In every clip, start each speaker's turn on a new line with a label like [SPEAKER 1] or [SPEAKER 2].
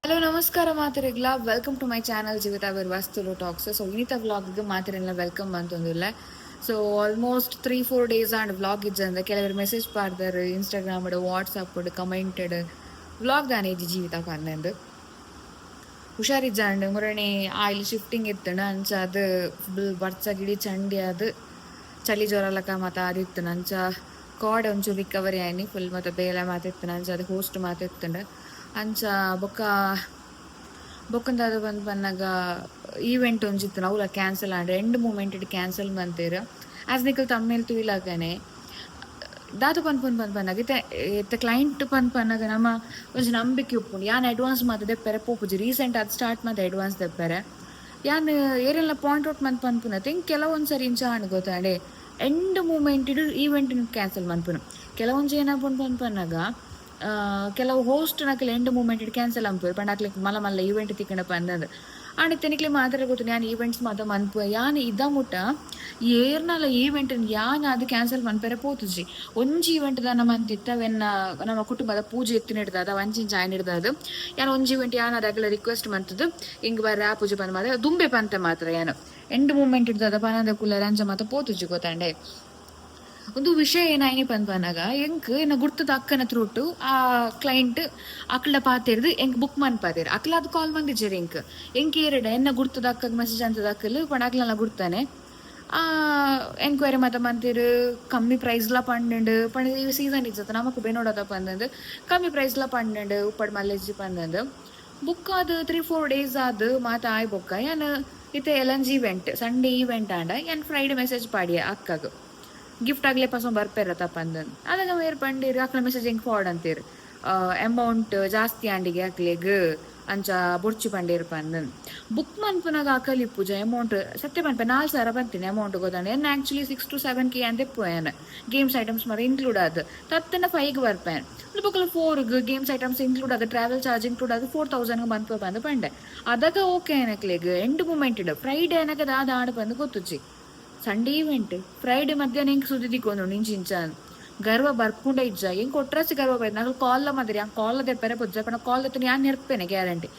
[SPEAKER 1] Hello, ನಮಸ್ಕಾರ ಮಾತೆರೆಗ್ಲ. Welcome to my channel Jeevitha Birwas Tulu talks. So ಇನಿತ ವ್ಲಾಗ್ಗೆ ಮಾತೆರೆಗ್ಲ welcome ಅಂತಂದಿಲ್ಲ. So almost 3-4 days and vlog ಇಜ್ಜಂದ. ಕೆಲವರು message ಪಾಡ್ದಾರ್ ಇನ್ಸ್ಟಾಗ್ರಾಮ್, ವಾಟ್ಸಪ್, ಕಮೆಂಟೆಡ್, ವ್ಲಾಗ್ ದಾನೆ ಇಜ್ಜಿ ಜೀವಿತ ಪಂದಂದು. ಹುಷಾರಿಜ್ಜಾಂಡ್. ಮುರಣಿ ಆಯಿಲ್ ಶಿಫ್ಟಿಂಗ್ ಇತ್ತಣ, ಅಂಚ ಅದು ಫುಲ್ ಬರ್ಚ ಗಿಡಿ ಚಂಡಿ ಅದು ಚಳಿ ಜ್ವರ ಲಕ ಮಾತ ಆದಿತ್ತಣ. ಅಂಚ ಕಾಡ್ ಒಂಚೂರು ರಿಕವರಿ ಆಯ್ನಿ. ಫುಲ್ ಮತ್ತೆ ಬೇಲೆ ಮಾತಿತ್ತಣ, ಅಂಚ ಅದು ಹೋಸ್ಟ್ ಮಾತಿತ್ತಂಡ. ಅಂಚ ಬೊಕ್ಕ ಬೊಕ್ಕಂದ ಅದು ಬಂದು ಬನ್ನಾಗ ಈವೆಂಟ್ ಒಂಜಿತ್ತು, ಅವುಲ ಕ್ಯಾನ್ಸಲ್ ಆಂಡ್. ಎಂಡ್ ಮೂಮೆಂಟ್ ಕ್ಯಾನ್ಸಲ್ ಮಂತೇರ್. ಆಸ್ ನಿಕಲ್ ತಮ್ಮೇಲ್ ತೂಯಿಲಾಗನೆ ದಾದ ಪನ್ಪುನ್ ಬಂದ್ ಪನ್ನಾಗ, ಇತ್ತೆ ಇತ್ತೆ ಕ್ಲೈಂಟ್ ಪನ್ ಪನ್ನಾಗ ನಮ್ಮ ಒಂಜಿ ನಂಬಿಕೆ ಉಪ್ಪುಂಡು. ಯಾನ್ ಅಡ್ವಾನ್ಸ್ ಮಾತ ದೆಪ್ಪೆರೆ ಪೋಪುಜಿ. ರೀಸೆಂಟ್ ಅದು ಸ್ಟಾರ್ಟ್ ಮಾತ ಅಡ್ವಾನ್ಸ್ ದೆಪ್ಪೆರೆ. ಯಾನ್ ಏರೆಲ್ಲ ಪಾಯಿಂಟ್ ಔಟ್ ಮಂತ್ ಪನ್ಪುನ ತಿಂಕ್, ಕೆಲವೊಂದು ಸರಿ ಇಂಚ ಆಂಡ್ ಗೊತ್ತಾಂಡೆ, ಎಂಡ್ ಮೂಮೆಂಟ್ ಈವೆಂಟ್ ಕ್ಯಾನ್ಸಲ್ ಮನ್ಪುನು. ಕೆಲವೊಂಜಿ ಏನಾಪುಂಡು ಪನ್ಪನ್ನಾಗ, ಕೆಲವು ಹೋಸ್ಟ್ ನಕಲ್ ಎಂಡ್ ಮೂಮೆಂಟ್ ಕ್ಯಾನ್ಸಲ್ ಅನ್ಪುವೆರ್ ಪಂಡ ಅಕ್ಲೆಗ್ ಮಲ್ಲ ಮಲ್ಲ ಈವೆಂಟ್ ತಿಕ್ಕಂಡ ಪಂದಂದ್. ಆಂಡ ಇತ್ತೆ ಮಾತ್ರ ಗೊತ್ತು, ಯಾನ್ ಈವೆಂಟ್ಸ್ ಮಾತ ಮನ್ಪುವೆ. ಯಾನ್ ಇದ ಮುಟ್ಟ ಏರ್ನಲ ಈವೆಂಟ್ ಯಾನ್ ಅದು ಕ್ಯಾನ್ಸಲ್ ಮನ್ಪೆರೆ ಪೋತುಜಿ. ಒಂಜಿ ಈವೆಂಟ್ ದಾನ ಮಂತಿತ್ತ, ಅವೆನ್ನ ನಮ್ಮ ಕುಟುಂಬದ ಪೂಜೆ ಎತ್ತಿನ ಹಿಡ್ದಾದ ಅಂಚಿಂಚ ಆಯ್ನ ಹಿಡ್ದಾದ. ಯಾನ್ ಒಂಜಿ ಈವೆಂಟ್ ಯಾನ್ ಅದಾಗಲ ರಿಕ್ವೆಸ್ಟ್ ಮಂತದ್ದು, ಹಿಂಗ್ ಬರ್ರೆ ಆ ಪೂಜೆ ಬಂದ್ ಮಾತ್ರ ದುಂಬೆ ಪಂತೆ ಮಾತ್ರ. ಯಾನು ಎಂಡ್ ಮೂಮೆಂಟ್ ಹಿಡ್ದಾದ ಪನಂದ ಕುಲ್ಲರ ಅಂಚ ಮಾತ ಪೋತುಜಿ ಗೊತ್ತಾಂಡೆ. ಒಂದು ವಿಷಯ ಏನಾಯ್ನಿ ಪನ್ಪನಾಗ, ಎಂಕ್ ಎನ್ನ ಗುರ್ತದ ಅಕ್ಕನ ತ್ರೂಟು ಆ ಕ್ಲೈಂಟ್ ಅಕ್ಲ ಪಾತೆರ್ದು ಎಂಕ್ ಬುಕ್ ಮನ್ಪಾದೆರ್. ಅಕ್ಲ ಅದು ಕಾಲ್ ಮಂದಿಜ್ಜೆರ್ ಎಂಕ್. ಎಂಕ್ ಏರೆಡ ಎನ್ನ ಗುರ್ತದ ಅಕ್ಕಗ್ ಮೆಸೇಜ್ ಅಂತದ ಅಕ್ಕಲು ಪಂಡ ಅಕ್ಲನ ಗುರ್ತಾನೆ ಆ ಎನ್ಕ್ವೈರಿ ಮಾತ ಮಂತಿರು. ಕಮ್ಮಿ ಪ್ರೈಸ್ಲ ಪಂಡಂಡು ಪಂಡ, ಈ ಸೀಸನ್ ಇಜ್ಜತ್ತ, ನಮಕ್ ಬೆನೋಡದ ಪಂದಂದು ಕಮ್ಮಿ ಪ್ರೈಸ್ಲ ಪಂಡಂಡು, ಉಪ್ಪಡ್ ಮಲ್ಲೆಜ್ಜಿ ಪಂದಂದು. ಬುಕ್ ಆದ್ 3-4 ಡೇಸ್ ಆದ್ ಮಾತ ಆಯ್ ಬೊಕ್ಕ, ಯಾನ್ ಇತ್ತೆ ಎಲ್ಲಂಜಿ ಇವೆಂಟ್ ಸಂಡೇ ಈವೆಂಟ್ ಆಂಡ, ಯಾನ್ ಫ್ರೈಡೆ ಮೆಸೇಜ್ ಪಾಡಿಯೆ ಅಕ್ಕಗ್, ಗಿಫ್ಟ್ ಆಗ್ಲೇ ಪಸೊ ಬರ್ಪೆರ ತಪ್ಪಂದನ್. ಅದಾಗ ವೇರ್ ಪಂಡೀರ್, ಅಕ್ಲ ಮೆಸೇಜ್ ಎಂಕ್ ಫಾರ್ವರ್ಡ್ ಅಂತೀರ್, ಅಮೌಂಟ್ ಜಾಸ್ತಿ ಆಂಡಿಗೆ ಅಕ್ಲೆಗ್, ಅಂಚ ಬೊರ್ಚಿ ಪಂಡೀರ್ ಪಂದನ್. Book ಮನ್ಪುನಾಗ Akal ಇಪ್ಪುಜ amount. ಸತ್ಯ ಪನ್ಪೆ, 4000 ಬಂತೀನಿ ಅಮೌಂಟ್ ಗೊತ್ತಾಂಡ. ಎನ್ನ ಆಕ್ಚುಲಿ 6 ಟು 7 ಕೆ ಅಂತ ಯಾನ್ ಗೇಮ್ಸ್ ಐಟಮ್ಸ್ ಮಾರ ಇನ್ಕ್ಲೂಡ್ ಆದ್ ತತ್ತನ 5ಗೆ ಬರ್ಪೇನ್. ಬೊಕ್ಕಲ 4ಗ್ ಗೇಮ್ಸ್ ಐಟಮ್ಸ್ ಇನ್ಕ್ಲೂಡ್ ಆದ, ಟ್ರಾವೆಲ್ ಚಾರ್ಜ್ ಇನ್ಕ್ಲೂಡ್ ಆದ 4000 ಬಂದ್ಪ ಬಂದು ಪಂಡೆ. ಅದಾಗ ಓಕೆ ಏನಕ್ಲೆಗ್. ಎಂಡ್ ಮೂಮೆಂಟ್ ಇಡ ಫ್ರೈಡೆ ಏನಕ ದಾದ ಆಡ ಬಂದು ಗೊತ್ತುಜ್ಜಿ. ಸಂಡೇ ಇವೆಂಟ್, ಫ್ರೈಡೆ ಮಧ್ಯಾಹ್ನ ಎಂಕ್ ಸುದ್ದಿ ತಿಕ್ಕೊಂದು. ನಿಂಚಿಂಚ ಗರ್ವ ಬರ್ಪುಂಡ ಇಜ್ಜ ಎಂಕ್ ಒಟ್ರಾಸಿ ಗರ್ವ ಬೈದ್. ನಾಲ್ ಕಾಲ್ ಮಾದರಿ ಯಾನ್ ಕಾಲ್ ದೆಪ್ಪರೆ ಪೊಜ್ಜ ಪಂಡ ಕಾಲ್ ದೆತ್ತನ ಯಾನ್ ನೆರ್ಪೇನೆ ಗ್ಯಾರಂಟಿ.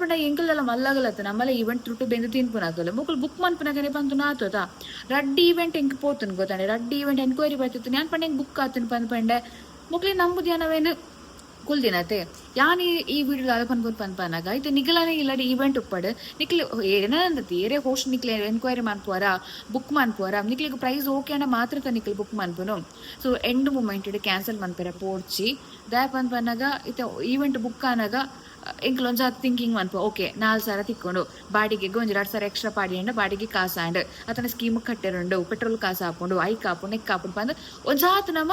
[SPEAKER 1] ಪಂಡ ಎಂಕಲ್ದೆಲ್ಲ ಮಲ್ಲಗಲತ್ತ ನಮ್ಮಲ್ಲ ಈವೆಂಟ್ ತುಟ್ಟು ಬೆಂದು ತಿನ್ಪುನಾಗಲ್ಲ. ಮೊಕುಲು ಬುಕ್ ಮನ್ಪುನಾಗನೆ ಬಂತು ನಾತದ ರಡ್ಡ್ ಈವೆಂಟ್ ಎಂಕ್ ಪೋತುನ್ ಗೊತ್ತಾಂಡೆ. ರಡ್ಡ್ ಈವೆಂಟ್ ಎನ್ಕ್ವೈರಿ ಬರ್ತಿತ್ತು. ಯಾನ್ ಪಂಡ ಎಂಕ್ ಬುಕ್ ಆತುನ್ ಪಂದ್ ಪಂಡೆ. ಮೊಕ್ಲೆ ನಂಬುದ್ಯಾನವೇನು ಕುಲ್ದಿನತೆ. ಯಾನ್ ಈ ವಿಡಿಯೋ ದಾದ ಪನ್ಪುನ್ ಪನ್ಪನಾಗ, ಇತ್ತೆ ನಿಗಲನೆ ಇಲ್ಲಡೆ ಈವೆಂಟ್ ಉಪ್ಪಡ್, ನಿಕ್ಲೆ ಏನಂದತಿ ಏರೇ ಹೋಸ್ಟ್ ನಿಕ್ಲೆ ಎನ್ಕ್ವೈರಿ ಮನ್ಪುವರ, ಬುಕ್ ಮನ್ಪುವರ, ನಿಕ್ಲೆಗ್ ಪ್ರೈಸ್ ಓಕೆ ಅಂಡ ಮಾತ್ರ ನಿಕ್ಲೆ ಬುಕ್ ಮನ್ಪುನು. ಸೊ ಎಂಡ್ ಮೂಮೆಂಟ್ ಕ್ಯಾನ್ಸಲ್ ಮನ್ಪೆರೆ ಪೋಡ್ಚಿ. ದಾಯೆ ಪನ್ಪನಾಗ, ಇತ್ತೆ ಈವೆಂಟ್ ಬುಕ್ ಆನಾಗ ಎಂಕ್ಲ ಒಂಜಾತ್ ಥಿಂಕಿಂಗ್ ಮನ್ಪು, ಓಕೆ 4000 ತಿಕ್ಕೊಂಡು, ಬಾಡಿಗೆಗೆ ಒಂಜಿ 2000 ಎಕ್ಸ್ಟ್ರಾ ಪಾಡಿ ಅಂಡ ಬಾಡಿಗೆ ಕಾಸು ಆಂಡ್, ಅತನ ಸ್ಕೀಮ್ ಕಟ್ಟೆರುಂಡು, ಪೆಟ್ರೋಲ್ ಕಾಸು ಆಪುಂಡು, ಐಕ್ ಆಪುಂಡು, ನೆಕ್ ಆಪುಂಡು ಪಂದ್ ಒಂಜಾತ್ ನಮ್ಮ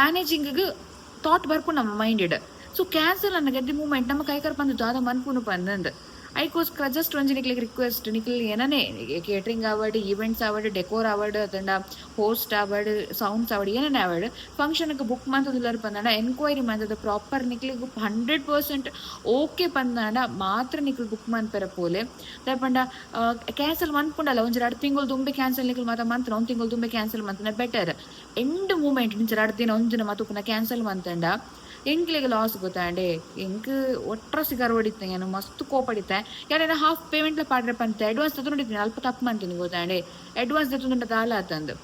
[SPEAKER 1] ಮ್ಯಾನೇಜಿಂಗ್ ಥಾಟ್ ಬರ್ಪುಂಡು ನಮ್ಮ ಮೈಂಡ್. ಸೊ ಕ್ಯಾನ್ಸಲ್ ಅನ್ನ the moment ನಮ್ಮ ಕೈಕರ್ ಬಂದು ದಾದ ಮನ್ಪುನು ಪಂದಂದ್. ಐಕೋಸ್ಕರ ಜಸ್ಟ್ ಒಂಜಿ ನಿಕ್ಲೆಗ್ ರಿಕ್ವೆಸ್ಟ್, ನಿಕ್ಲ್ ಏನನೇ ಕೇಟರಿಂಗ್ ಆವಡ್, ಈವೆಂಟ್ಸ್ ಆವಡ್, ಡೆಕೋರ್ ಆವಡ್, ಅತಂಡ ಹೋಸ್ಟ್ ಆವಡ್, ಸೌಂಡ್ಸ್ ಆವಡ್, ಏನನೇ ಆವಡ್, ಫಂಕ್ಷನ್ಗೆ ಬುಕ್ ಮಂತುದುಲ್ಲರ್ ಪಂದಂಡ ಎನ್ಕ್ವೈರಿ ಮಂತದ ಪ್ರಾಪರ್ ನಿಕ್ಲೆಗ್ 100% ಓಕೆ ಪಂದಂಡ ಮಾತ್ರ ನಿಕ್ಲ್ ಬುಕ್ ಮನ್ಪೆರೆ ಪೋಲೆ. ದಾಯೆ ಪಂಡ ಕ್ಯಾನ್ಸಲ್ ಮನ್ಪುಂಡಲ್ಲ, ಒಂಜಿ 2 ತಿಂಗಳು ದುಂಬೆ ಕ್ಯಾನ್ಸಲ್ ನಿಕ್ಲ್ ಮಾತ ಮಂತ್ನ, ಒಂದ್ ತಿಂಗಳು ದುಂಬೆ ಕ್ಯಾನ್ಸಲ್ ಮಂತ್ನ ಬೆಟರ್. ಎಂಡ್ ಮೂಮೆಂಟ್ ನಿಂಚ 2 ದಿನ ಒಂದಿನ ಮಾತ ಕ್ಯಾನ್ಸಲ್ ಮಂತಂಡ ಎಂಕ್ಲೆಗ್ ಲಾಸ್ ಗೊತ್ತಾಂಡೆ. ಎಂಕ್ ಒಟ್ರಾಸಿ ಗರ್ವಡಿತ್ತೆ, ಯಾನ್ ಮಸ್ತ್ ಕೋಪಡಿತ್ತೆ. ಯಾರೇನ ಹಾಫ್ ಪೇಮೆಂಟ್ಲ ಪಾಡ್ರೆ ಪಂತೆ, ಅಡ್ವಾನ್ಸ್ ತಗೊಂಡಿದ್ದೀನಿ. ಅಲ್ಪ ತಪ್ಪು ಮಂತೀನಿ ಗೊತ್ತಾಂಡೆ. ಅಡ್ವಾನ್ಸ್ ದೆತ್ತೊಂದುಂಡ ದಾಲ ಆತಂದು.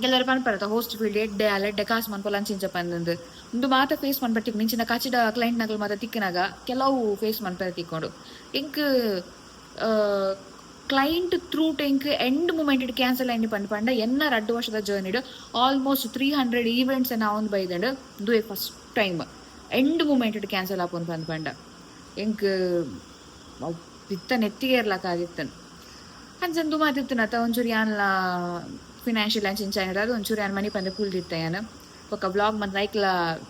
[SPEAKER 1] ಎಲ್ಲರೂ ಪನ್ಪರತ, ಹೋಸ್ಟ್ ಫೀಲ್ಡ್ ಎಡ್ಡೆ ಅಲ್ಲ, ಎಡ್ಡೆ ಕಾಸು ಮನ್ಪೊಲ ಅಂಚಿಂಚ ಪಂದಂದು. ಉಂದು ಮಾತ ಫೇಸ್ ಮನ್ಪಟ್ಟಿಕ್ ನಿಂಚಿನ ಕಚಿಡ ಕ್ಲೈಂಟ್ ನಕಲ್ ಮಾತ ತಿಕ್ಕಿನಾಗ ಕೆಲವು ಫೇಸ್ ಮನ್ಪೆರೆ ತಿಕ್ಕೊಂಡು. ಎಂಕ್ ಕ್ಲೈಂಟ್ ತ್ರೂ ಎಂಕ್ ಎಂಡ್ ಮೂಮೆಂಟ್ ಕ್ಯಾನ್ಸಲ್ ಆಯ್ನಿ ಪಂಡ ಪಂಡ, ಎನ್ನ 2 ವರ್ಷದ ಜರ್ನಿಡ್ ಆಲ್ಮೋಸ್ಟ್ 300 ಈವೆಂಟ್ಸ್ ಆವೊಂದು ಬೈದಂಡ್, ಉಂದುವೇ first time end moment cancel ಆಪುಂಡು ಪಂದ್ ಪಂಡ ಎಂಕ್ ಪಿತ್ತ ನೆತ್ತಿಗೇರ್ಲಕ್ಕ ಆಗಿತ್ತನ್. ಅಂಚಂದು ಮಾತಿತ್ತುನತ. ಒಂಚೂರು ಯಾನ್ಲ ಫಿನಾನ್ಷಿಯಲ್ ಅಂಚಿಂಚ ಅದು ಒಂಚೂರು ಯಾನ್ ಮನಿ ಪಂದೆ ಕುಲ್ದಿತ್ತೆ ಯಾನ್. ಬೊಕ್ಕ ವ್ಲಾಗ್ ಮಂತ್ ಐಕ್ಲ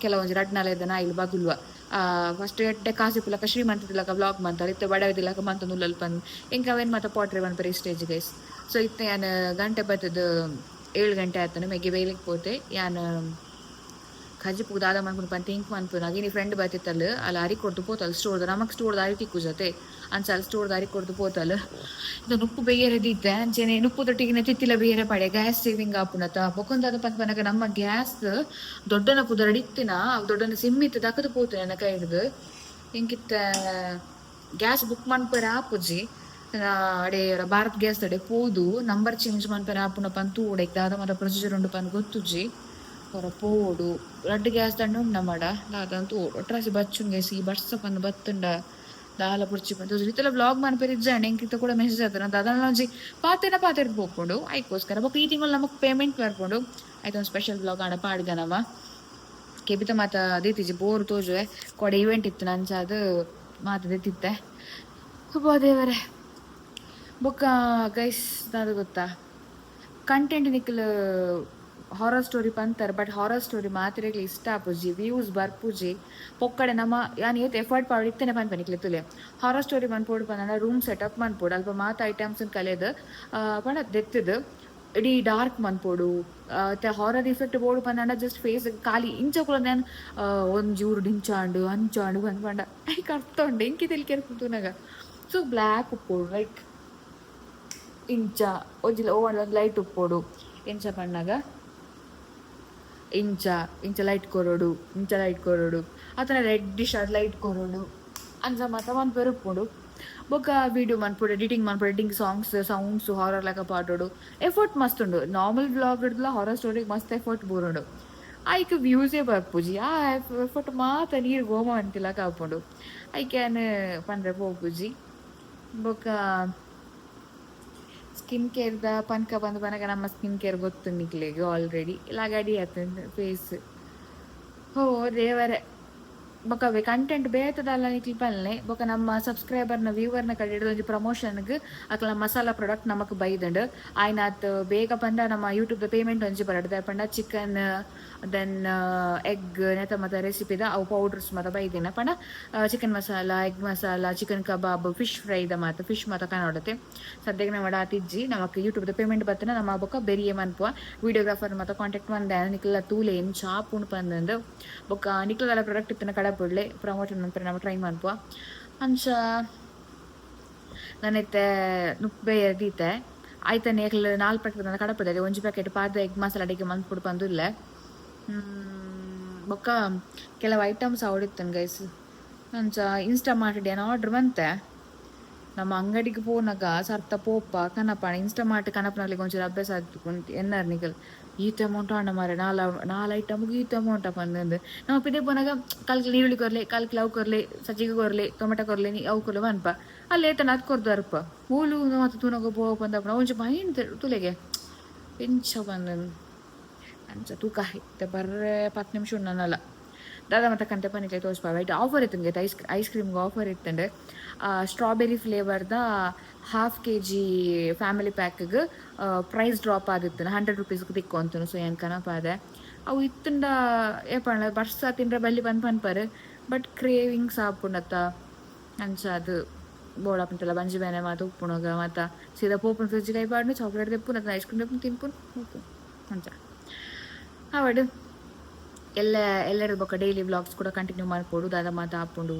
[SPEAKER 1] ಕೆಲವೊಂಜಿ ರಡ್ಡ್ ನಾಲ್ ದಿನ ಇಲ್ಲಿ ಬಗುಲ್ವ. ಫಸ್ಟ್ ಎಡ್ಡೆ ಕಾಸು ಇಪ್ಪುಲಕ ಶ್ರೀಮಂತದಿಲಕ ವ್ಲಾಗ್ ಮಂತಾರೆ, ಇತ್ತೆ ಬಡವದಿಲಕ ಮಂತೊಂದು ಪಂದ್ ಎಂಕ್ ಅವೇನ್ ಮಾತ ಪೋಟ್ರೆ ಮನ್ಪೆರೆ ಸ್ಟೇಜ್ ಗೈಸ್. ಸೊ ಇತ್ತೆ ಯಾನ್ ಗಂಟೆ ಬತ್ತದು 7 ಗಂಟೆ ಆತನ. ಮೆಗ್ಗೆ ಬೇಲೆಗ್ ಪೋತೆ. ಯಾನ್ ಕಜಿಪುಗ್ ದಾದ ಮನ್ಪುನು ಪಂದ್ ಥಿಂಕ್ ಮನ್ಪುನಾಗ ಇನಿ ಫ್ರೆಂಡ್ ಬತ್ತಿತ್ತಲ್. ಅಲ್ಲ ಅರಿ ಕೊರ್ದು ಪೋತಲ್ ಸ್ಟೋರ್ದ. ನಮಕ್ ಸ್ಟೋರ್ದ ಅರಿ ತಿಕ್ಕುಜತೆ, ಅಂಚ ಅಲ್ಲಿ ಸ್ಟೋರ್ದ ಅರಿ ಕೊರ್ದು ಪೋತಲ್. ಇದು ನುಪ್ಪು ಬೇಯರೆ ದಿತ್ತೆ. ಅಂಚೆನೆ ನುಪ್ಪುದೊಟ್ಟಿಗೆ ತಿತ್ತಿಲ ಬೇಯರೆ ಪಾಡೆ, ಗ್ಯಾಸ್ ಸೇವಿಂಗ್ ಆಪುನತ. ಬೊಕೊಂದಾದ ಪನ್ಪನಗ, ನಮ್ಮ ಗ್ಯಾಸ್ ದೊಡ್ಡನ ಪುದರಡಿತ್ತಿನ ಅವು ದೊಡ್ಡನ ಸಿಮ್ಮಿತ್ತು ದಕ್ಕದು ಪೋತು ನನ್ನ ಕೈ ಹಿಡ್ದು. ಎಂಕಿತ್ತ ಗ್ಯಾಸ್ ಬುಕ್ ಮನ್ಪೆರೆ ಆಪುಜಿ. ಅಡೆ ಭಾರತ್ ಗ್ಯಾಸ್ ದಡೆ ಪೋದು ನಂಬರ್ ಚೇಂಜ್ ಮನ್ಪೆರೆ ಆಪುಂಡ ಪಂದ್ ತೂವೊಡು. ದಾದ ಮಾತ ಪ್ರೊಸೀಜರ್ ಉಂಡು ಪಂದ್ ಗೊತ್ತುಜಿ. ಒರ ಪೋವೊಡು. ರಡ್ಡ್ ಗ್ಯಾಸ್ ದಂಡ ಉಂಡು ನಮಡ, ದಾದ ತೂವೊಡು. ಒಟ್ರಾಸಿ ಬಚ್ಚುಂಡು ಗೈಸ್. ಈ ಬರ್ಸ ಪಂದ್ ಬತ್ತುಂಡ ದಾಲ ಬೊರ್ಚಿ ಪಂದ್. ಇತ್ತೆಲ ವ್ಲಾಗ್ ಮನ್ಪೆರೆ ಇಜ್ಜಾಂಡ್. ಎಂಕ್ ಇತ್ತೆ ಕೂಡ ಮೆಸೇಜ್ ಆತನ ದಾದನ ಒಂಜಿ ಪಾತೆರ ಪಾತೆರ್ದ್ ಪೋಪುಂಡು ಐಕೋಸ್ಕರ. ಬೊಕ್ಕ ಈ ತಿಂಗಳು ನಮಕ್ ಪೇಮೆಂಟ್ ಬರ್ಪುಂಡು. ಐತ ಒಂಜಿ ಸ್ಪೆಷಲ್ ವ್ಲಾಗ್ ಆಂಡ ಪಾಡ್ಗ ನಮ. ಕೆಬಿತ ಮಾತ ದೀತಿಜಿ, ಬೋರ್ ತೋಜುವೆ. ಕೊಡೆ ಇವೆಂಟ್ ಇತ್ತು, ಅಂಚಾದ್ ಮಾತ ದೆತ್ತಿತ್ತೆ. ಅಬ್ಬಾ ದೇವರೇ. ಬೊಕ್ಕ ಗೈಸ್, ದಾದ ಗೊತ್ತಾ, ಕಂಟೆಂಟ್ ನಿಕ್ಲ್ ಹಾರರ್ ಸ್ಟೋರಿ ಪಂತಾರೆ, ಬಟ್ ಹಾರರ್ ಸ್ಟೋರಿ ಮಾತ್ರೆಗ್ಲ ಇಷ್ಟ ಆಪುಜಿ, ವ್ಯೂಸ್ ಬರ್ಪುಜಿ. ಪೊಕ್ಕಡೆ ನಮ್ಮ ಯಾನ್ ಏತ್ ಎಫರ್ಟ್ ಪಾಡ್ ಇತ್ತೇನೆ ಪನ್ಪೆ ನಿಕ್ಲೆ ತೂಲೆ. ಹಾರರ್ ಸ್ಟೋರಿ ಮನ್ಪೊಡು ಪಂಡ ರೂಮ್ ಸೆಟಪ್ ಮನ್ಪೊಡು, ಅಲ್ಪ ಮಾತ ಐಟಮ್ಸ್ ಕಲೆದ್ ಪಂಡ ದೆತ್ತದು ಇಡೀ ಡಾರ್ಕ್ ಮನ್ಪೊಡು. ಹಾರರ್ ಇಫೆಕ್ಟ್ ಬೋಡು ಪಂಡ ಜಸ್ಟ್ ಫೇಸ್ ಖಾಲಿ ಇಂಚ ಕೂಡ ನಾನು ಒಂಜಿ ಊರು ಇಂಚಾಂಡು ಅಂಚಾಂಡು ಪಂದ್ ಪಂಡ ಐಕ್ ಅರ್ಥ ಉಂಡು ಎಂಕಿ ತೆಲಿಕೆ ತೂನಗ. ಸೊ ಬ್ಲ್ಯಾಕ್ ಉಪ್ಪೊಡು, ಲೈಕ್ ಇಂಚ ಒಂಜಿ ಒಂದು ಲೈಟ್ ಉಪ್ಪೊಡು. ಎಂಚ ಪಣ್ಣಗ ಇಂಚ ಇಂಚ ಲೈಟ್ ಕೊರೊಡು, ಇಂಚ ಲೈಟ್ ಕೊರೊಡು, ಅತನ ರೆಡ್ಡಿಶ್ ಆದ್ ಲೈಟ್ ಕೊರೊಡು. ಅಂಚ ಮಾತ ಮನ್ಪೆರೆ ಉಪ್ಪುಂಡು. ಬೊಕ್ಕ ವೀಡಿಯೋ ಮನ್ಪೊಡು, ಎಡಿಟಿಂಗ್ ಮನ್ಪೊಡು, ಎಡಿಟಿಂಗ್ ಸಾಂಗ್ಸ್, ಸೌಂಡ್ಸ್ ಹಾರರ್ ಲೆಕ್ಕ ಪಾಡೊಡು. ಎಫರ್ಟ್ ಮಸ್ತ್ ಉಂಡು. ನಾರ್ಮಲ್ ವ್ಲಾಗ್ ಹಿಡ್ದ್ಲ ಹಾರರ್ ಸ್ಟೋರಿಗೆ ಮಸ್ತ್ ಎಫರ್ಟ್ ಬೂರುಂಡು. ಐಕ್ ವ್ಯೂಸೇ ಬರ್ಪುಜಿ. ಆ ಎಫರ್ಟ್ ಮಾತ ನೀರು ಗೋಮ ಅಂತಿಲಕ ಆಪುಂಡು. ಐಕ್ ಯಾನ್ ಪಂಡ್ರೆ ಪೋಪುಜಿ. ಬೊಕ್ಕ ಸ್ಕಿನ್ ಕೇರ್ದ ಪನ್ಕ ಬಂದು ಪನಗ ನಮ್ಮ ಸ್ಕಿನ್ ಕೇರ್ ಗೊತ್ತು ನಿಕ್ಲೆಗ್ ಆಲ್ರೆಡಿ. ಲಗಡಿ ಆತುಂಡು ಫೇಸ್. ಓ ದೇವರೇ. ಬೊಕ್ಕ ಅವೇ ಕಂಟೆಂಟ್ ಬೇತದಲ್ಲ ನಿಕ್ಲ್ ಪನ್ಲೆ. ಬೊಕ್ಕ ನಮ್ಮ ಸಬ್ಸ್ಕ್ರೈಬರ್ನ ವ್ಯೂವರ್ನ ಕಡೆ ಹಿಡ್ದು ಒಂಜಿ ಪ್ರಮೋಷನ್ಗ್ ಅಕ್ಲ ಮಸಾಲಾ ಪ್ರಾಡಕ್ಟ್ ನಮಕ್ ಬೈದುಂಡು. ಆಯ್ನಾತ್ ಬೇಗ ಪಂಡ ನಮ್ಮ ಯೂಟ್ಯೂಬ್ ಪೇಮೆಂಟ್ ಒಂಜಿ ಬರಡ್. ದಾಯೆ ಪಂಡ ಚಿಕನ್, then egg ನೆತ ಮಾತ ರೆಸಿಪಿದ ಅವು ಪೌಡರ್ಸ್ ಮಾತ ಬೈದಿನ. ಪಂಡ chicken masala, egg masala, chicken ಕಬಾಬ್, ಫಿಶ್ ಫ್ರೈದ ಮಾತ, ಫಿಶ್ ಮಾತ ಕನೋಡತೆ. ಸದ್ಯಕ್ಕೆ ನಮ್ಮ ಆತಿಜ್ಜಿ. ನಮಕ್ ಯೂಟ್ಯೂಬ್ ಪೇಮೆಂಟ್ ಬತ್ತನ ನಮ್ಮ ಬೊಕ್ಕ ಬೆರಿಯೆ ಮನ್ಪುವ. ವಿಡಿಯೋಗ್ರಾಫರ್ ಮಾತ ಕಾಂಟ್ಯಾಕ್ಟ್ ಮಂದೆ. ನಿಕ್ಲ ತೂಲೆ ಎಂಚ ಆಪುಂಡು ಪಂದಂದು. ಬೊಕ್ಕ ನಿಕ್ಲದಾಲ ಪ್ರಾಡಕ್ಟ್ ಇತ್ತಿನ ಕಡಪುಡ್ಲೆ, ಪ್ರಮೋಷನ್ ಮನ್ಪೆರೆ ನಮ ಟ್ರೈ ಮನ್ಪುವ. ಅಂಚ ನಾನಿತ್ತೆ ನುಪ್ಪೆ ದೀತೆ ಆಯ್ತಾನೆ. ಎಕ್ಲ್ ನಾಲ್ ಪ್ಯಾಕೆಟ್ ಕಡಪುಡೆ, ಒಂಜಿ ಪ್ಯಾಕೆಟ್ ಪಾದ ಎಗ್ ಮಸಾಲ ಅಡಿಗೆ ಮನ್ಪುಡು ಪಂದುಲ್ಲೆ. ಬೊಕ್ಕ ಕೆಲವು ಐಟಮ್ಸ್ ಆವಡಿತ್ತನ್ ಗೈಸ್. ಅಂಚ ಇನ್ಸ್ಟಾ ಮಾರ್ಟ್ ಏನು ಆರ್ಡರ್ ಬಂತೆ. ನಮ್ಮ ಅಂಗಡಿಗೆ ಪೋನಗ ಸರ್ತ ಪೋಪ ಕನಪಾಣ. ಇನ್ಸ್ಟಾ ಮಾರ್ಟ್ ಕನಪನಲ್ಲಿ ಒಂಚೂರು ಅಭ್ಯಾಸ ಆಗ್ತು. ಎನ್ನಾರ್ ನಿಕಲ್ ಈತ ಅಮೌಂಟ್ ಆಂಡ ಮಾರೆ, ನಾಲ್ ನಾಲ್ ಐಟಮ್ಗೆ ಈತ ಅಮೌಂಟ್ ಪಂದಂದು. ನಮ್ಮ ಪಿದೆ ಪೋನಾಗ ಕಾಲ್ ನೀರುಳ್ಳಿ ಕೊರ್ಲೆ, ಕಾಲ್ ಕಿಲೋ ಅವು ಕೊರ್ಲೆ, ಸಜ್ಜಿಗೆ ಕೊರ್ಲೆ, ಟೊಮೆಟೊ ಕೊರ್ಲೆ, ಅವು ಕೊರ್ಲೆ ಪನ್ಪ. ಅಲ್ಲಿ ಏತನ ಅದು ಕೊರ್ದು ಅರ್ಪ ಮೂಲು ಮತ್ತು ತೂನಗ ಪೋಪ ಪಂದಪ್ಪ. ಒಂಚು ಮೈಂಡ್ ತುಲೆಗೆ ಎಂಚ ಬಂದನು. ಅಂಚ ತೂಕ ಇತ್ತೆ ಬರ್ರೆ 10 ನಿಮಿಷ ಉಣ್ಣನಲ್ಲ. ದಾದ ಮತ್ತೆ ಕಂತೆ ಪನಿಕ್ಲೆ ತೋಜ್ಪ. ವೈಟ್ ಆಫರ್ ಇತ್ತು. ಐಸ್ ಐಸ್ ಕ್ರೀಮ್ಗೆ ಆಫರ್ ಇತ್ತಂಡೆ. ಸ್ಟ್ರಾಬೆರಿ ಫ್ಲೇವರ್ದ ½ ಕೆಜಿ ಫ್ಯಾಮಿಲಿ ಪ್ಯಾಕ್ಗೆ ಪ್ರೈಸ್ ಡ್ರಾಪ್ ಆದಿತ್ತು, 100 ರುಪೀಸ್ಗೆ ತಿಕ್ಕೊಂತನು. ಸೊ ಏನು ಕನಪಾದೆ ಅವು ಇತ್ತಂಡ ಏಪಂಡ ಬರ್ಸ ತಿಂಡ್ರೆ ಬಲ್ಲಿ ಬಂದು ಪನ್ಪರು, ಬಟ್ ಕ್ರೇವಿಂಗ್ಸ್ ಆಪುಂಡತ್ತ. ಅಂಚ ಅದು ಬೋಡಪ್ಪಂತೆಲ್ಲ ಬಂಜಿ ಬೇನೆ ಮಾತ ಉಪ್ಪುಣಗ ಮಾತ ಸೀದಾ ಪೋಪುನ, ಫ್ರಿಜ್ ಕೈ ಪಾಡ್ನು, ಚಾಕ್ಲೇಟ್ ತೆಪ್ಪುನ, ಐಸ್ ಕ್ರೀಮ್ ತೆಪ್ಪುನ, ತಿನ್ಪುನ್ ಉಪ್ಪು. ಅಂಚ ಆವಡ್. ಎಲ್ಲ ಎಲ್ಲರ ಬೊಕ್ಕ ಡೈಲಿ ವ್ಲಾಗ್ಸ್ ಕೂಡ ಕಂಟಿನ್ಯೂ ಮಾಡ್ಕೊಡು. ದಾದ ಮಾತ ಆಪುಂಡು,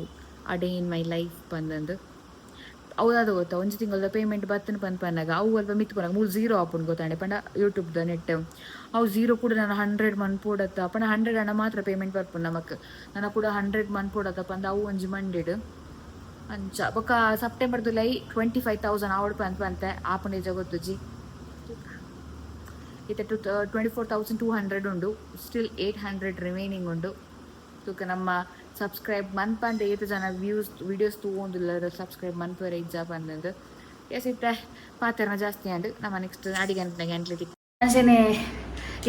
[SPEAKER 1] a day in my life ಬಂದಂದು. ಅವು ಗೊತ್ತಾ, ಒಂಜಿ ತಿಂಗಳದ ಪೇಮೆಂಟ್ ಬತ್ತನ ಪಂದ್ ಪನ್ನಾಗ ಅವು ಅಲ್ಪ ಮಿತ್ ಪನ್ನಾಗ ಮೂಲು ಝೀರೋ ಆಪುಂಡು ಗೊತ್ತಾಂಡೆ. ಪಂಡ ಯೂಟ್ಯೂಬ್ದ ನೆಟ್ ಅವು ಝೀರೋ ಕೂಡ ನಾನು 100 ಮನ್ಪೊಡತ್ತ ಪಂಡ 100 ಹಣ ಮಾತ್ರ ಪೇಮೆಂಟ್ ಬರ್ಪುಂಡು ನಮಕ್. ನನ್ನ ಕೂಡ 100 ಮನ್ಪೊಡತ್ತ ಪಂದ ಅವು ಒಂಜಿ ಮಂಡಿಡ್. ಅಂಚ ಬೊಕ್ಕ ಸೆಪ್ಟೆಂಬರ್ ಜುಲೈ 25,000 ಆವಡ್ ಪಂತ ಪಂತೆ. ಆಪುಂಡು ನಿಜ ಗೊತ್ತುಜಿ. ಇತ್ತೆ 24,200 ಉಂಡು, ಸ್ಟಿಲ್ 800 ರಿಮೈನಿಂಗ್ ಉಂಡು. ತೂಕ, ನಮ್ಮ ಸಬ್ಸ್ಕ್ರೈಬ್ ಮನ್ಪಂದೆ ಏತ್ ಜನ ವ್ಯೂಸ್ ವೀಡಿಯೋಸ್ ತೂವೊಂದುಲ್ಲೆರ್, ಸಬ್ಸ್ಕ್ರೈಬ್ ಮನ್ಪುವೆರೆ ಇಜ್ಜಾ ಪಂದಂದು. ಎಸ್, ಇತ್ತೆ ಪಾತೆರ್ನ ಜಾಸ್ತಿ ಆಂಡ್. ನಮ್ಮ ನೆಕ್ಸ್ಟ್ ಅಡಿಗೆ ಗಂಟ್ಲೆ ತಿಕ್. ಅಂಚನೆ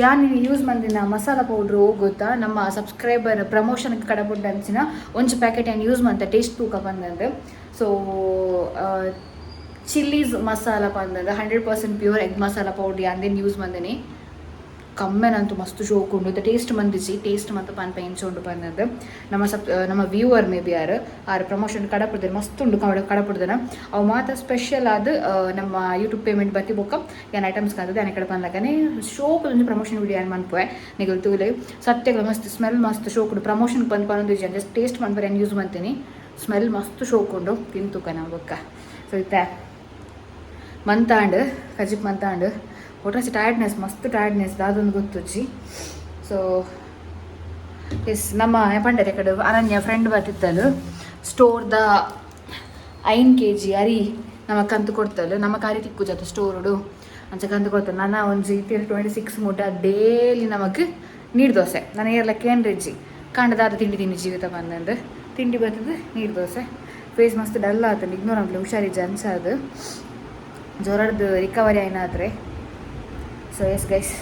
[SPEAKER 1] ಯಾನ್ ಯೂಸ್ ಮಂದಿನ ಮಸಾಲ ಪೌಡ್ರ್ ಗೊತ್ತಾ, ನಮ್ಮ ಸಬ್ಸ್ಕ್ರೈಬರ್ ಪ್ರಮೋಷನ್ ಕಡಪುಡ್ಡ ಅಂಚಿನ ಒಂಜಿ ಪ್ಯಾಕೆಟ್ ಏನು ಯೂಸ್ ಮಂತ ಟೇಸ್ಟ್ ತೂಕ ಬಂದಂದು. ಸೊ ಚಿಲ್ಲೀಸ್ ಮಸಾಲ ಪಂದಂದು 100% ಪ್ಯೂರ್ ಎಗ್ ಮಸಾಲ ಪೌಡ್ರ್ ಅಂದೇನು ಯೂಸ್ ಮಂದಿನಿ. ಕಮ್ಮೆನಂತೂ ಮಸ್ತ್ ಶೋಕ್ ಉಂಡು. ಟೇಸ್ಟ್ ಮಂದಿಜಿ. ಟೇಸ್ಟ್ ಮತ್ತು ಪನ್ಪ ಎಂಚ ಉಂಡು ಪಂದಂದು. ನಮ್ಮ ಸಬ್ ನಮ್ಮ ವ್ಯೂವರ್ ಮೇ ಬಿ ಆರ್ ಆರ್ ಪ್ರಮೋಷನ್ ಕಡಪುಡ್ದೇನೆ. ಮಸ್ತ್ ಉಂಡು ಕಡಪುಡ್ದೇನೆ. ಅವು ಮಾತ ಸ್ಪೆಷಲ್ ಆದ್ ನಮ್ಮ ಯೂಟ್ಯೂಬ್ ಪೇಮೆಂಟ್ ಬತ್ತಿ ಬೊಕ್ಕ ಯಾನ್ ಐಟಮ್ಸ್ ಕಾದದ ಯಾನ್ ಕಡೆ ಪನ್ಲಕನೆ ಶೋಕ್ ಒಂಜಿ ಪ್ರಮೋಷನ್ ವಿಡಿಯೋ ಯಾನ್ ಮನ್ಪುವೆ. ನಿಗಲ್ ತೂಲೆ. ಸತ್ಯಗಳ ಮಸ್ತ್ ಸ್ಮೆಲ್ ಮಸ್ತ್ ಶೋಕ್ ಉಂಡು. ಪ್ರಮೋಷನ್ ಬಂದು ಪನೊಂದು ಜಸ್ಟ್ ಟೇಸ್ಟ್ ಮನ್ಪರೆ ಯಾನ್ ಯೂಸ್ ಮಂತೀನಿ. ಸ್ಮೆಲ್ ಮಸ್ತ್ ಶೋಕ್ ಉಂಡು. ತಿಂತುಕ ನಾವು ಬೊಕ್ಕ. ಸೊ ಇತ್ತೆ ಮಂತಾಂಡ್, ಕಜಿಪ್ ಮಂತಾಂಡ್. ಒಟ್ರಾಸಿ ಟಯರ್ಡ್ನೆಸ್, ಮಸ್ತ್ ಟಯರ್ಡ್ನೆಸ್, ದಾದೊಂದು ಗೊತ್ತುಜ್ಜಿ. ಸೊ ಎಸ್, ನಮ್ಮ ಪಂಡರೆ ಕಡೆ ಅನನ್ಯ ಫ್ರೆಂಡ್ ಬರ್ತಿತ್ತಲು. ಸ್ಟೋರ್ದ 5 ಕೆಜಿ ಅರಿ ನಮ್ಮ ಕಂತು ಕೊಡ್ತಲ್ಲ ನಮ್ಮ ಕಾರಿ ತಿಕ್ಕು ಸ್ಟೋರುಡು ಅಂಚ ಕಂತು ಕೊಡ್ತಾರೆ. ನನ್ನ ಒಂಜಿ 26 ಮುಟ ಡೇಲಿ ನಮಕ್ ನೀರು ದೋಸೆ. ನಾನು ಏರ್ಲ ಕೇಂದ್ರಿಜ್ಜಿ ಕಾಂಡದಾದ ತಿಂಡಿ ತಿಂಡಿ ಜೀವಿತ ಬಂದಂದು ತಿಂಡಿ ಬರ್ತದೆ ನೀರು ದೋಸೆ. ಫೇಸ್ ಮಸ್ತ್ ಡಲ್ ಆತಂಡು, ಇಗ್ನೋರ್ ಅನ್ಪ್ಲೆ, ಹುಷಾರಿಜ್ಜ ಅನ್ಸಾದು ಜ್ವರದ್ದು ರಿಕವರಿ ಆಯ್ನಾದ್ರೆ. ಸೊ ಎಸ್ ಗೈಸ್,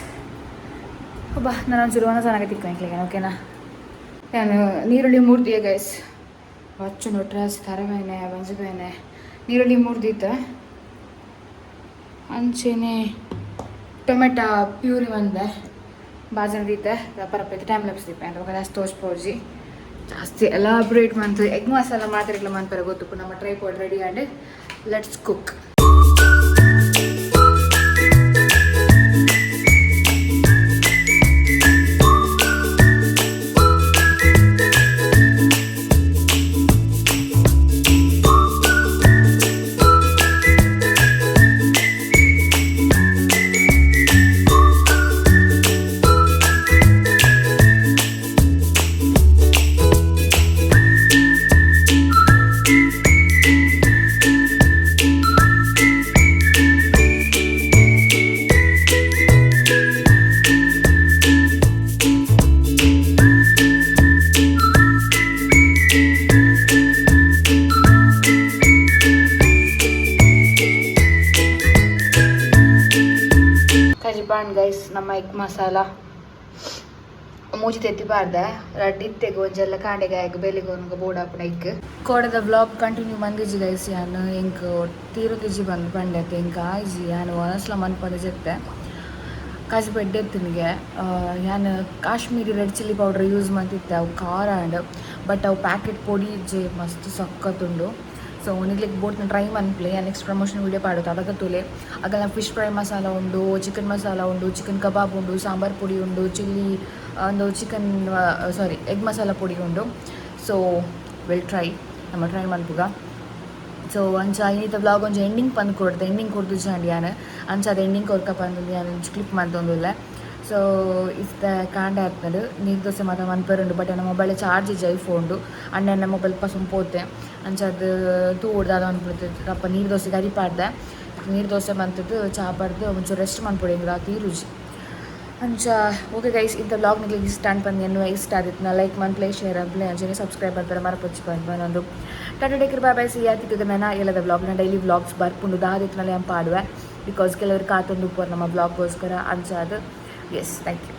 [SPEAKER 1] ಒಬ್ಬ ನಾನು ಒಂಚೂರು ಒಂದೊಂದು ತಿಕ್ಕು, ಓಕೆನಾ? ನಾನು ನೀರುಳ್ಳಿ ಮೂರ್ತಿಯ ಗೈಸ್ ಬಚ್ಚು ನೊಟ್ರಾಸ್ ತರಬೇನೆ ಬಂಜಬೇನೆ ನೀರುಳ್ಳಿ ಮೂರ್ದಿತ್ತ. ಅಂಚೆನೆ ಟೊಮೆಟೊ ಪ್ಯೂರಿ ಒಂದೆ ಬಾಜನ ದೀತೆ ರಪ್ಪ ರಪ್ಪ ಟೈಮ್ ಲ್ಯಾಪ್ಸ್ ದೀಪ ಅಂತ ಜಾಸ್ತಿ ತೋಚ್ಪೋಜಿ ಜಾಸ್ತಿ ಎಲಾಬ್ರೇಟ್ ಮಂತ್. ಎಗ್ ಮಸಾಲ ಮಾತ್ರ ಮನ್ಪೆರ ಗೊತ್ತು. ನಮ್ಮ tripod ready and let's cook. ಕಜಿಪಾಂಡ್ ಗೈಸ್ ನಮ್ಮ ಎಗ್ ಮಸಾಲ. ಮೂಜಿ ತೆತ್ತಿ ಪಾಡ್ದೆ, ರಡ್ಡ್ ಇತ್ತೆಗ್, ಒಂಜೆಲ್ಲ ಕಾಂಡೆಗೆ ಎಗ್ ಬೆಲಿಗೆ ಬೋಡಾಪುನ ಎಗ್. ಕೋಡದ ವ್ಲಾಗ್ ಕಂಟಿನ್ಯೂ ಮಂದಿಜಿ ಗೈಸ್. ಯಾನ್ ಎಂಕ್ ತೀರುದಿಜಿ ಬಂದು ಪಂಡೆತ್ ಎಂಕ್ ಆಯ್ಜಿ. ಯಾನ್ ವನಸ್ಲ ಮನ್ಪಂದೆ ಜೆತ್ತೆ. ಕಾಜಿ ಎಡ್ಡೆ. ಯಾನ್ Kashmiri red chilli powder use ಮಂತಿತ್ತೆ, ಅವು ಖಾರ ಆಂಡ್, ಬಟ್ ಅವು ಪ್ಯಾಕೆಟ್ ಪೊಡಿ ಇಜ್ಜೆ, ಮಸ್ತ್ ಸಖತ್ತುಂಡು. ಸೊ ನಿಗ್ಲಿಕ್ ಬೋಟ್ನ ಟ್ರೈ ಮನ್ಪ್ಲೆ. ನೆಕ್ಸ್ಟ್ ಪ್ರಮೋಷನ್ ವೀಡಿಯೋ ಪಾಡೋದು ಅದಾಗ ತೂಲೆ. ಅಗಲ ಫಿಶ್ ಫ್ರೈ ಮಸಾಲ ಉಂಡು, ಚಿಕನ್ ಮಸಾಲ ಉಂಡು, ಚಿಕನ್ ಕಬಾಬ್ ಉಂಡು, ಸಾಂಬಾರ್ ಪೊಡಿ ಉಂಡು, ಚಿಲ್ಲಿ ಒಂದು ಚಿಕನ್ ಸಾರಿ ಎಗ್ ಮಸಾಲ ಪೊಡಿ ಉಂಡು. ಸೊ will try, ನಮ್ಮ ಟ್ರೈ ಮನ್ಪುಗ. ಸೊ ಅಂಚ ಇನಿತ ವ್ಲಾಗ್ ಒಂಜಿ ಎಂಡಿಂಗ್ ಪಂದ್ ಕೊಡ್ತೆ. ಎಂಡಿಂಗ್ ಕೊಡ್ದು ಜಾಂಡಿ ಯಾನ್ ಅಂಚ ಅದು ಎಂಡಿಂಗ್ ಕೊರ್ಕ ಪಂದ್ ಯಾನ್ ಒಂಜಿ ಕ್ಲಿಪ್ ಮಂತೊಂದುಲ್ಲೆ. ಸೊ ಇತ್ತೆ ಕಾಂಡೆ ಆತ್ನಡು ನೀರು ದೋಸೆ ಮಾತ ಮನ್ಪೆರುಂಡು, ಬಟ್ ಎನ್ನ ಮೊಬೈಲ್ ಚಾರ್ಜ್ ಇಜ್ಜಿ ಐಫೋನ್ಡು. ಅಣ್ಣ ಎನ್ನ ಮೊಬೈಲ್ ಪಸೊಂದು ಪೋತೆ. ಅಂಚ ಅದು ತೂವೊಡು ದಾದ ಮನ್ಪುಡು. ಅಪ್ಪ ನೀರು ದೋಸೆ ಗರಿ ಪಾಡ್ದೆ. ನೀರು ದೋಸೆ ಮಂತದ್ದು ಚಾ ಪಡ್ದು ಒಂಚೂರು ರೆಸ್ಟ್ ಮನ್ಪೊಡು, ಎಂಕ್ ತೀರುಜಿ ಅಂಚ. ಓಕೆ ಗೈಸ್, ಇಂಥ ವ್ಲಾಗ್ ನಿಮಗೆ ಇಷ್ಟ ಅನ್ಪಂದು ಎನ್ನುವ ಇಷ್ಟ ಆದಿತ್ತು ಲೈಕ್ ಮನ್ಪ್ಲೆ, ಶೇರ್ ಅನ್ಪ್ಲೆ, ಅಂಚನೆ ಸಬ್ಸ್ಕ್ರೈಬ್ ಬರ್ತಾರೆ ಮರಪೊಚ್ಚಿ ಬಂದು ಬಂದು. Tata, take, bye bye, see ya. ತಿಕ್ಕ ನಾನು ಎಲ್ಲದ ವ್ಲಾಗ್ನ ಡೈಲಿ ವ್ಲಾಗ್ಸ್ ಬರ್ಪುಂಡು. ದಾದಿತ್ತು ಅಂಪಾಡುವೆ, because ಕೆಲವರು ಕಾತೊಂದು ಉಪ್ಪರು ನಮ್ಮ ವ್ಲಾಗ್ಗೋಸ್ಕರ. ಅಂಚ ಅದು. Yes, thank you.